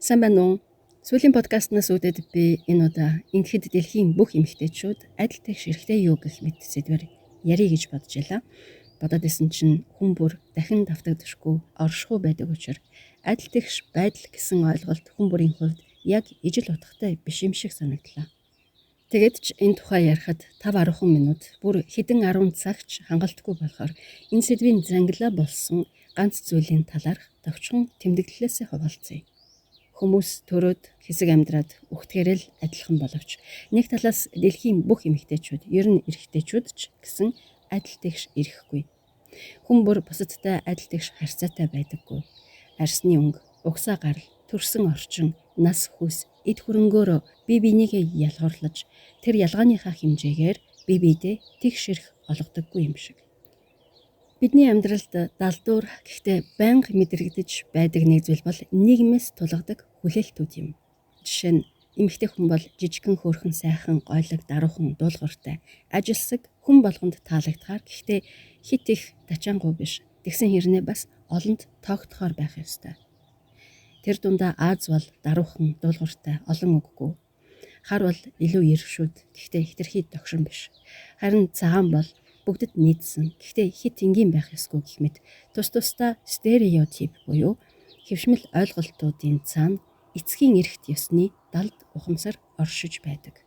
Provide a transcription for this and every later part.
Сайн байна уу? Сүүлийн подкастнаас үүдээд би энэ удаа ингэхэд дэлхийн бүх эмэгтэйчүүд адил тэгш эрхтэй юу гэх мэт сэдвээр ярих гэж бодож байлаа. Бодоод исэн чинь хүн бүр дахин давтагдашгүй оршихуй байдаг учраас адил тэгш байдал гэсэн ойлголт хүн бүрийн хувьд яг ижил утгатай биш юм шиг санагдлаа. Тэгээд ч энэ тухай ярихад 5 10 минут бүр хэдэн 10 цагч хангалтгүй болохоор энэ сэдвийн зангилаа болсон ганц зүйлийн талаарх товчхон тэмдэглэлээсээ хуваалцъя. Хүмүүс төрөөд хэсэг амьдраад үхтгэрэл адилхан боловч нэг талаас дэлхийн бүх эмэгтэйчүүд, ер нь эрэгтэйчүүд ч гэсэн адил тэгш ирэхгүй. Хүн бүр бусадтай адил тэгш харьцаатай байдаггүй. Арсны өнгө, угсаа гарал, төрсэн орчин, нас хүйс, эд хөрөнгөөрөө бие биенийгээ ялгуурлаж тэр ялгааныхаа хэмжээгээр бие биедээ тэгш эрх олгодоггүй юм шиг. Бидний амьдралд далдуур гэхдээ байнга мэдрэгдэж байдаг нэг зүйл бол нийгмээс тулгадаг хүлээлтүүд юм. Жишээ нь эмэгтэй хүн бол жижигхэн хөөрхөн сайхан гойлог даруухан дуулууртай ажилсаг хүн болгонд таалагдахаар гэхдээ хит их тачаангуй биш. Тэгсэн хэрнээ бас олонд тоогдохоор байх ёстой. Тэр дундаа Аз бол даруухан дуулууртай олон үггүй. Хар бол илүү ирвшүүд гэхдээ хэтэрхий догшин биш. Харин цагаан бол бүгдэд нийцсэн. Гэхдээ хит энгийн байх ёсгүй гэх мэт тус тусдаа стереотип буюу хэвшмэл ойлголтуудын цаана эцгийн эрхт ёсны далд ухамсар оршиж байдаг.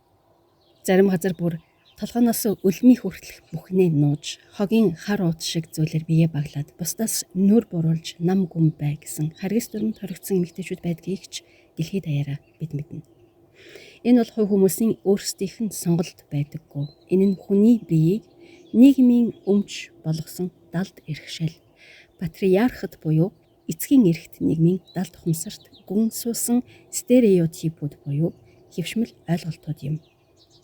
Зарим газар бүр толгоноос өлмий хүртэлх бүхнээ нууж, хогийн хар уут шиг зүйлээр бие баглаад бусдаас нүр буруулж нам гүм бай гэсэн харгас дүрмэнд хоригдсон эмэгтэйчүүд байдгийг ч дэлхийд даяараа бид мэднэ. Энэ бол хувь хүмүүсийн өөрсдийнх нь сонголт байдаггүй. Энэ нь хүний биеийг нийгмийн өмч болгосон далд эрхшээл. Патриархат буюу эцгийн эрхт нийгмийн далд ухамсарт гүн суусан стереотипүүд буюу хэвшмэл ойлголтууд юм.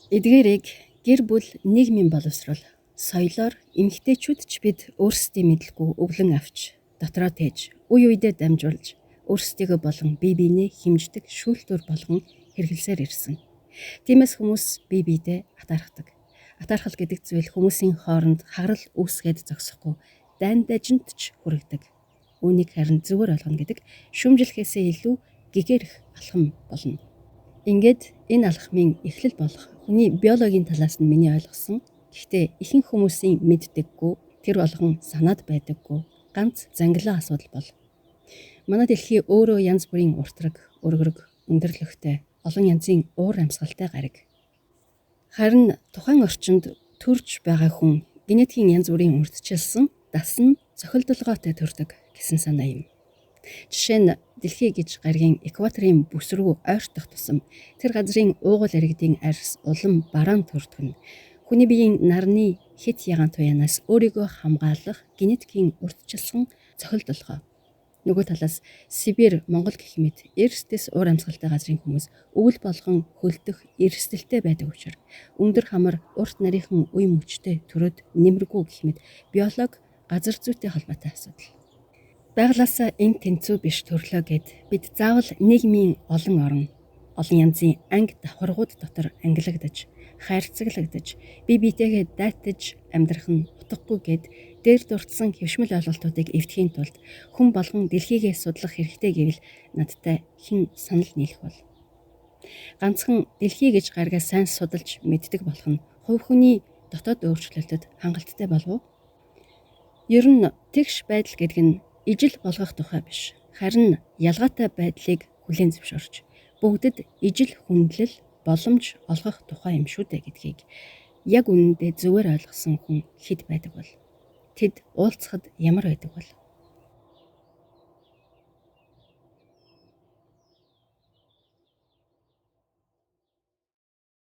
Эдгээрийг гэр бүл нийгмийн боловсрол соёлоор эмэгтэйчүүд ч бид өөрсдийн мэдлгүй өвлөн авч дотроо тээж үе үедээ дамжуулж өөрсдийгөө болон бие биенээ хэмждэг шүүлтүүр болгон хэрэглэсээр ирсэн. Тиймээс хүмүүс бие биедээ атаархдаг. Атаархал гэдэг зүйл хүмүүсийн хооронд хагарал үүсгээд зогсохгүй дайн дажинд ч хүргэдэг. Үүнийг харин зүгээр ойлгоно гэдэг шүүмжлэхээсээ илүү гэгэрэх алхам болно. Ингээд энэ алхмын эхлэл болох хүний биологийн талаас нь миний ойлгосон. Гэхдээ ихэнх хүмүүсийн мэддэггүй, тэр болгон санаад байдаггүй ганц зангилаа асуудал бол. Манай дэлхий өөрөө янз бүрийн уртраг, өргөрөг, өндөрлөгтэй, олон янзын уур амьсгалтай гариг. Харин тухайн орчинд төрж байгаа хүн генетикийн янз бүрийн урьдчилсан дасан зохилдолгоотой төрдөг гэсэн санаа юм. Жишээ нь дэлхий гэж гаригийн экваторын бүс рүү ойртох тусам тэр газрын уугуул иргэдийн арьс улам бараан төрдөг нь хүний биеийн нарны хэт ягаан туяанаас өөрийгөө хамгаалах генетикийн урьдчилсан зохилдолгоо. Нөгөө талаас Сибирь, Монгол гэх мэт эрсдэс уур амьсгалтай газрын хүмүүс өвөл болгон хөлдөх эрсдэлтэй байдаг учраас өндөр хамар урт нарийнхан үе мөчтэй төрөөд нэмэргүй гэх мэт биолог газар зүйтэй холбоотой асуудал. Байгалаасаа энэ тэнцүү биш төрлөө гэд бид заавал нийгмийн олон орон, олон янзын анги давхаргууд дотор ангилагдаж, хайрцаглагдаж, бие биетэйгээ дайтаж амьдрах нь утгагүй гэд дээр дурдсан хэвшмэл ойлголтуудыг эвдэхийн тулд хүн болгон дэлхийгээ судлах хэрэгтэй гэвэл надтай хэн санал нийлэх бол. Ганцхан дэлхий гэж гаригаа сайн судалж мэддэг болох нь хувь хүний дотоод өөрчлөлтөд хангалттай болов уу? Ер нь тэгш байдал гэдэг нь ижил болгох тухай биш. Харин ялгаатай байдлыг хүлээн зөвшөөрч бүгдэд ижил хүндлэл боломж олгох тухай юм шүү дээ гэдгийг яг үнэндээ зүгээр ойлгосон хүн хэд байдаг бол? Тэд уулзахад ямар байдаг бол?